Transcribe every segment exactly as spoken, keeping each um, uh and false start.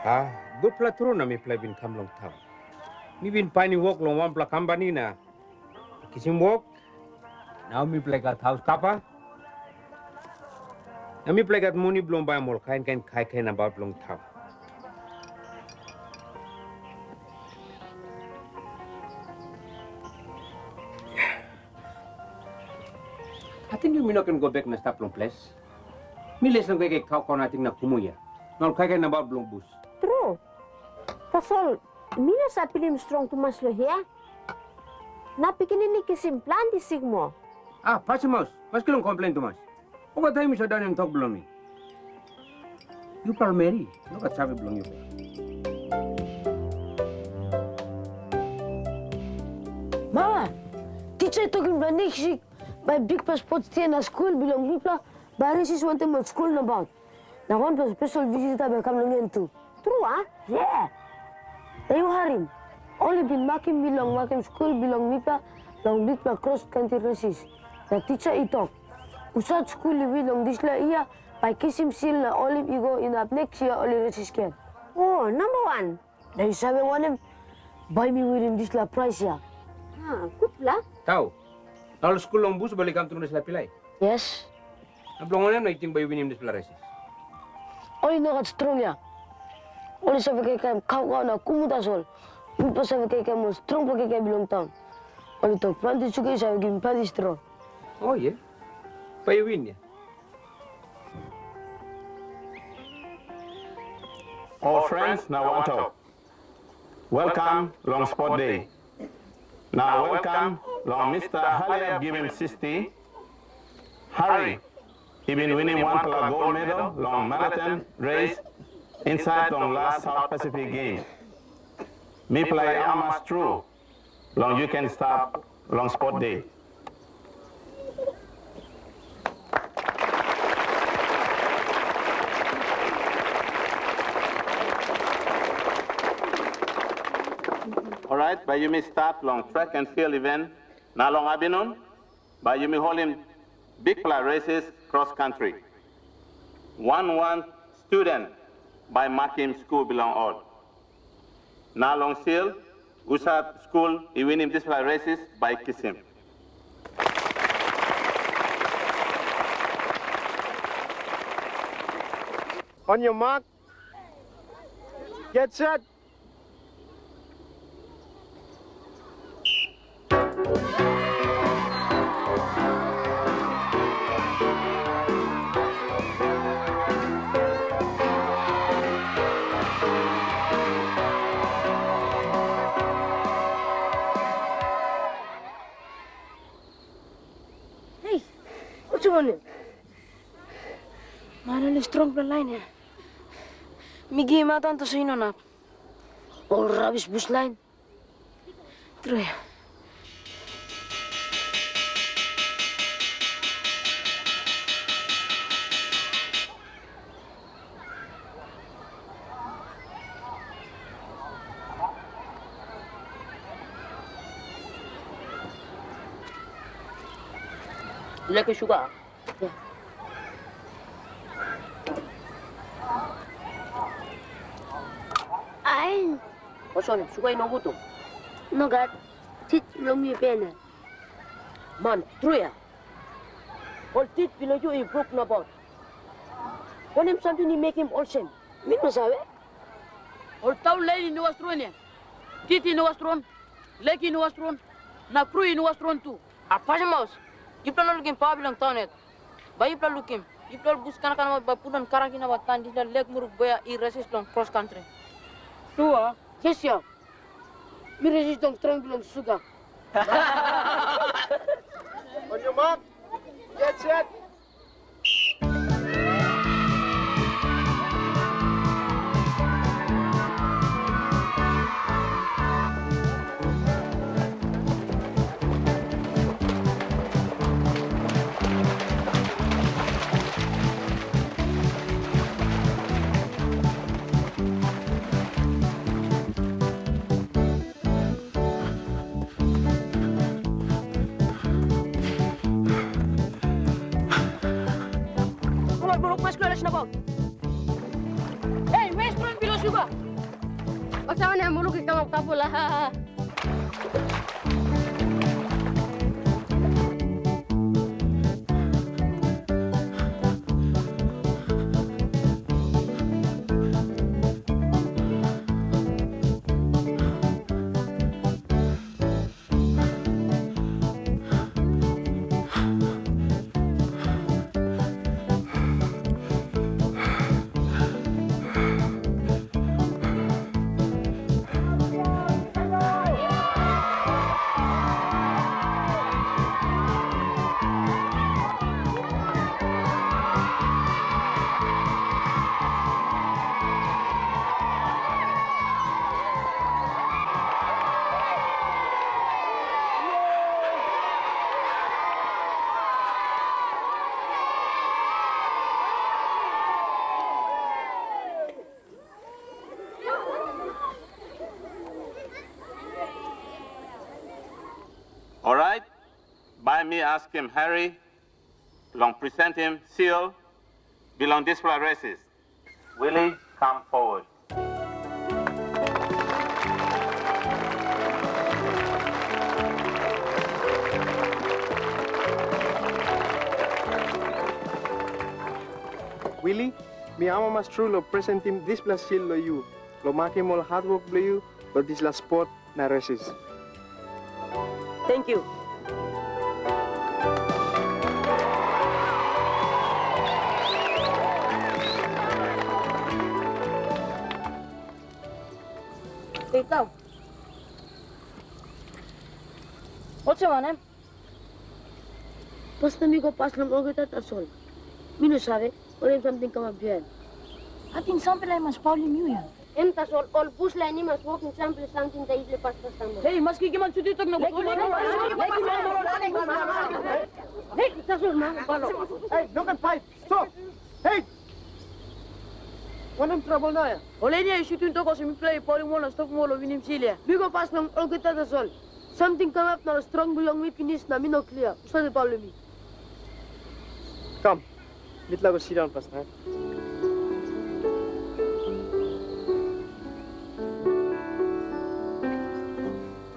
A, gutpela tru na mipela i bin kam long taun. Mi bin painim wok long wanpela kampani na kisim wok. Nau mipela i gat haus kapa. Na mipela i gat moni bilong baim ol kain kain kaikai nabaut bilong taun. Ating yumi no ken go bek na stap long ples. Mi les long kaikai kaukau nating na kumu ya. Na ol kaikai nabaut bilong bus. Tru. Tasol, mi no save pilim strong tumas long hia. Na pikinini kisim planti sik moa. A, pasim maus, maski long komplen tumas. Olgeta taim yu save daunim tok bilong mi. Yupela ol meri, no gat save bilong yupela. Mama, tisa i tokim bla next week bai bikpela sports day na skul bilong mipela bai resis wantaim ol skul nabaut. Na wanpela spesel visita bai kam long en tu. Tru, a? Yeah. Na yu harim. Ol i bin makim mi long makim skul bilong mipela long bikpela kros kantri resis. Na tisa i tok, husat skul i win long dispela yia, bai kisim sil na oliv i go inap neks yia ol i resis gen. O, namba wan. Na yu save wanem? Bai mi winim dispela prais ya. Ha, gutpela. Tau. Na ol skul long bus bai ol i kam tru dispela pilai. Yes. Na bilong wanem na yu ting bai yu winim dispela resis? Ol i no gat strong ya. Ol i save kaikai kaukau na kumu tasol. Mipela save kaikai ol strongpela kaikai bilong taun. Ol i tok planti suga i save givim planti strong. O ye. Bai yu win ya. Ol friends na wantok. Welkam long sport de. Na welkam long Mista Haliap Givim Sisti. Hari i bin winim wanpela gol medal long maraton res insait long las South Pacific Games. Mipela i amamas tru long yu ken stap long spot de. Orait bai yumi stat long trek en fil iven, na long apinun bai yumi holim bikpela resis kros kantri. Wan wan student bai makim skul bilong ol. Na long sil, husat skul i winim dispela resis bai kisim. On your mark, get set. Hei, olsem wanem? Man, ol i strongpela lain ya. Mi givim aut, tasol i no inap. Ol rabis bus lain. Tru ya. Lek i suga. Ai. Olsem, suga i nogut tu. Nogat. Tit bilong mi pen. Man, tru ya. Ol tit bilong yu i bruk nabaut. Wanem samting i mekim olsem? Mi no save. Ol taun lain i no was tru ya. Tit i no was strong, lek i no was strong, na kru i no was strong tu. A pasim maus, yupela no lukim pawa bilong taun yet. Bai yupela lukim, yupela ol bus kanakana bai pundaun kranki na bai tan dispela lek muruk boya i resis long kros kantri. Tru a? Yes ya. Mi resis long strong bilong suga. On your mark, get set. Come on, bro, let's go, let's go. Hey, where's Bruno Pilos? Suga. Olsem wanem yu luk i kamap kapula? Orait, bai mi askim Harry long presentim sil bilong dispela resis. Willie, kam forward. Willie, mi amamas tru long presentim dispela sil long yu, long makim ol hatwok bilong yu long dispela spot na resis. Tenkyu. Hei, Tau. Olsem wanem? Pastaim mi go pas long olgeta tasol. Mi no save, wanem samting kamap bihain. Ating sampela i mas paulim yu ya. Em tasol, ol bus lain i mas wokim sampela samting da yupela pas pastaim. Hei, maski giaman suti tok na. Hei, tasol, man, balo. Hei, no ken pait. Stop. Hei! Wanem trabel nau ya? Ol eni ya i sutim tok olsem mipela i paulim ol na stopim ol long winim sil ya. Mi go pas long olgeta tasol. Samting kamap na ol strong bilong mi pinis na mi no klia. Husat i paulim mi? Kam, mitla go sindaun pastaim.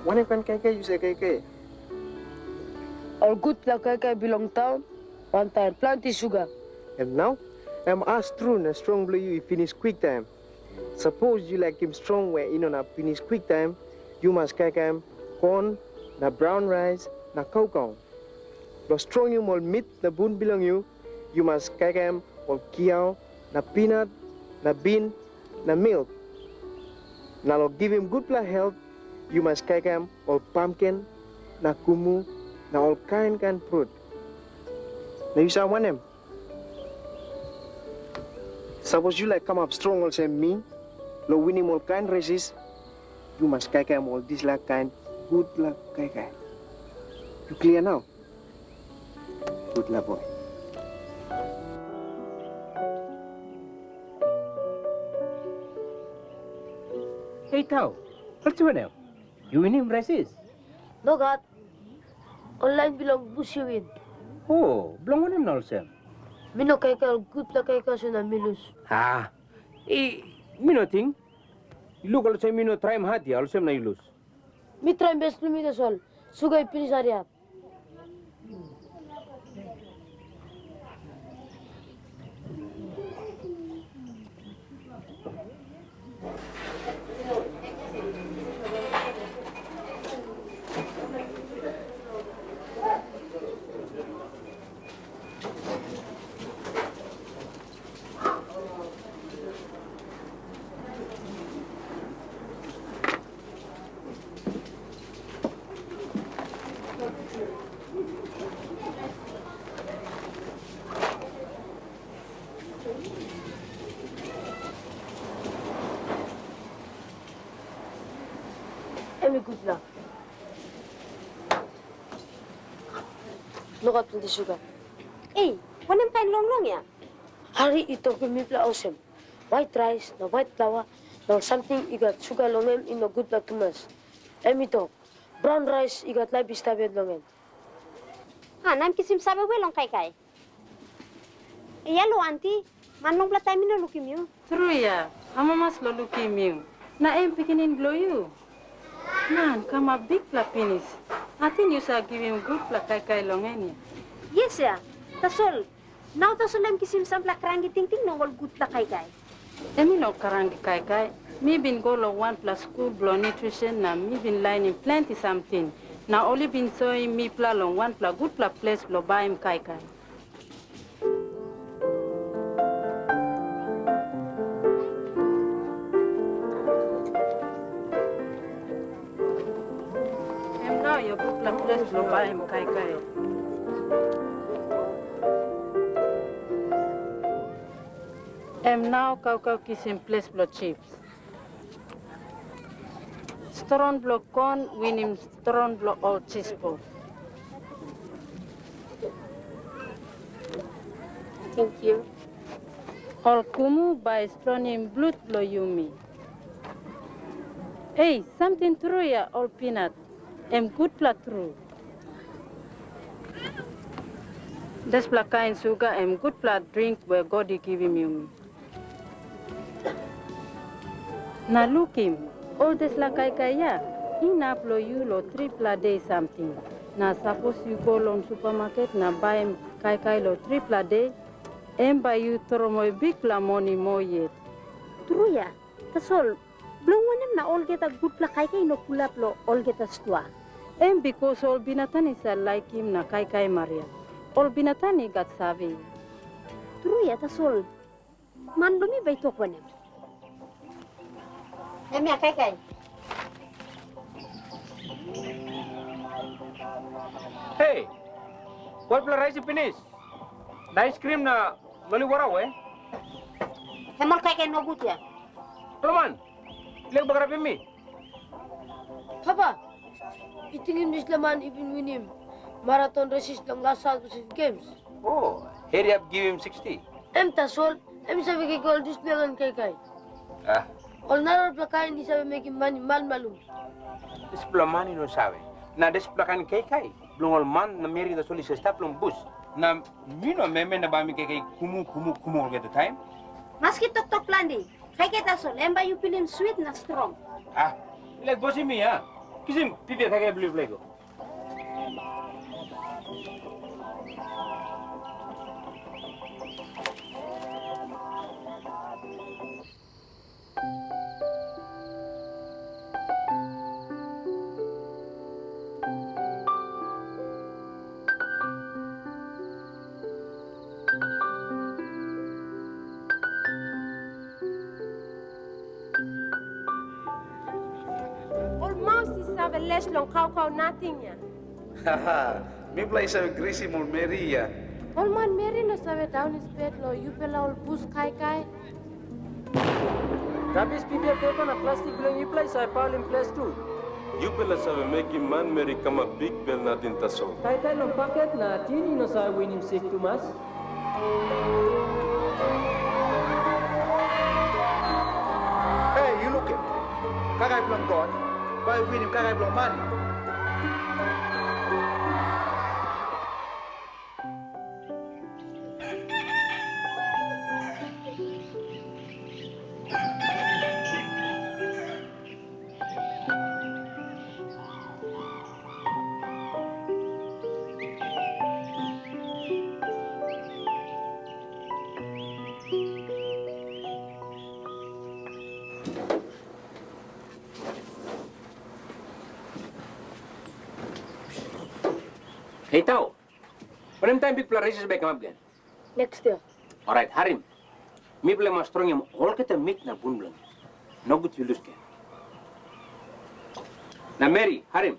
Wanem kain kaikai yu save kaikai? Ol gutpela kaikai bilong taun, wantaim planti suga. Em nau, em as tru na strong bilong yu i pinis kwiktaim. Sapos yu laikim strong we i no inap pinis kwiktaim, yu mas kaikaim kon na braun rais na kaukau. Long strongim ol mit na bun bilong yu, yu mas kaikaim ol kiau na pinat na bin na milk. Na long givim gutpela helt, yu mas kaikaim ol pamken na kumu na ol kain kain frut. Na yu save wanem? Sapos yu laik kamap strong olsem mi, long winim ol kain resis, yu mas kaikaim ol dispela kain gutpela kaikai. Yu klia nau? Gutpela boi. Hei Tau, olsem wanem? Yu winim resis? Nogat. Ol lain bilong bus i win. O, bilong wanem na olsem? Mi no kaikai ol gutpela kaikai olsem na mi lus. A, i, mi no ting. Yu luk olsem mi no traim hat ya, olsem na yu lus. Mi traim bes bilong mi tasol. Suga i pinis hariap. Em i gutpela. Nogat planti suga. Ei, wanem kain longlong ya? Hari i tokim mipela olsem, wait rais na wait plaua na ol samting i gat suga long em i no gutpela tumas. Em i tok, braun rais i gat laip i stap yet long en. A, na em kisim save we long kaikai. E yalo, anti, man longpela taim mi no lukim yu. Tru ya. Amamas long lukim yu, na em pikinini bilong yu. Man, kamap bikpela pinis. Ating yu sa givim gutpela kaikai long en ya. Yes ya, tasol nau tasol em kisim sampela kranki tingting long ol gutpela kaikai. Em i no kranki kaikai. Mi bin go long wanpela skul bilong nutrisen na mi bin lainim planti samting. Na ol i bin soim mipela long wanpela gutpela ples bilong baim kaikai. Em nau ya gutpela ples bilong baim kaikai. Em nau kaukau kisim ples bilong chips. Strong bilong kon winim strong bilong ol chispo. Thank you. Ol kumu bai stronim blut bilong yumi. Ei, samting tru ya ol pinat. Em gutpela tru. Dispela kain suga em gutpela dring we God i givim yumi. Na lukim, ol dispela kaikai ya, inap long yu long tripela de samting. Na sapos yu go long supamaket na baim kaikai long tripela de, em bai yu tromoi bikpela moni moa yet. Tru ya, tasol bilong wanem na olgeta gutpela kaikai i no pulap long olgeta stua? Em bikus ol binatang i save laikim na kaikai maria. Ol binatang i gat save. Tru ya, tasol man bilong mi bai i tok wanem? Em ya kaikai. Hei, gutpela rais i pinis. Na aiskrim na loli wara we? Em ol kaikai nogut ya. Ol man, i laik bagarapim mi. Papa, yu tingim dispela man i bin winim maraton resis long las South Pacific Games? O, hariap givim sixty. Em tasol, em i save kaikai ol dispela kain kaikai. Ah. Ol narapela kain i save mekim man i malmalum. Dispela man i no save. Na dispela kain kaikai, bilong ol man na meri tasol i save stap long bus. Na mi no meme na bai mi kaikai kumu, kumu, kumu olgeta taim. Maski toktok planti, kaikai tasol, em bai yu pilim swit na strong. Ah, i laik bosim mi, a? Kisim pipia kaikai bilong yupela i go. Ol maus i save les long kaukau nating ya. Haha, mipela i save grisim ol meri ya. Ol manmeri no save daunim spet long yupela ol bus kaikai. Rabis, pipia, pepa na plastik bilong yupela i save paulim ples tu. Yupela save mekim manmeri i kamap bikbel nating tasol. Kaikai long paket na tin i no save winim sik tumas. He, yu lukim. Kaikai bilong God bai i winim kaikai bilong man. Hei, Tau. Wanem taim bikpela resis bai i kamap gen? Next year. Orait, harim. Mipela i mas strongim olgeta mit na bun bilong yu. Nogut yu lus gen. Na Meri, harim.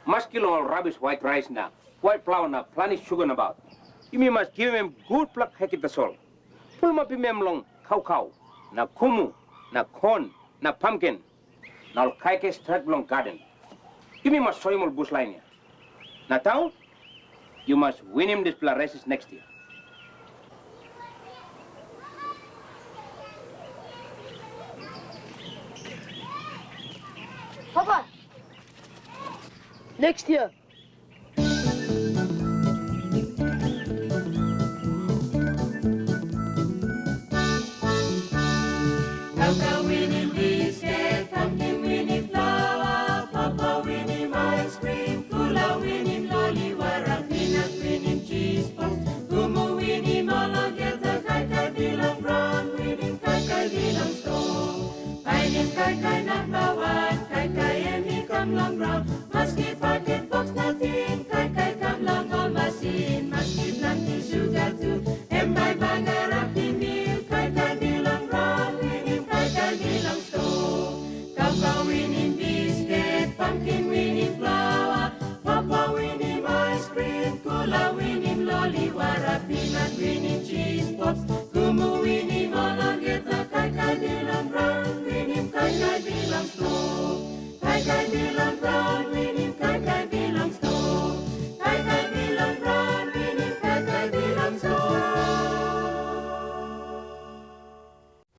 Maski long ol rabis wait rais na wait plaua na planti suga nabaut. Yumi mas givim em gutpela kaikai tasol. Pulapim em long kaukau, na kumu, na kon, na pamken, na ol kaikai stret bilong gaden. Yumi mas soim ol buslain ya. Na Tau, yu mas winim dispela resis next year. Papa, next year. Winim kaikai namba wan, kaikai em i kam long graun. Maski paket boks nating, kaikai kam long ol masin. Maski planti suga tu, em bai bagarapim yu. Kaikai bilong graun, winim kaikai bilong ston. Kaukau winim bisket, pamkin winim plaua. Papa winim aiskrim, kula winim loli, wara pinat winim cheese pops. Kumu winim olgeta kaikai bilong graun, winim kaikai bilong ston. Kaikai bilong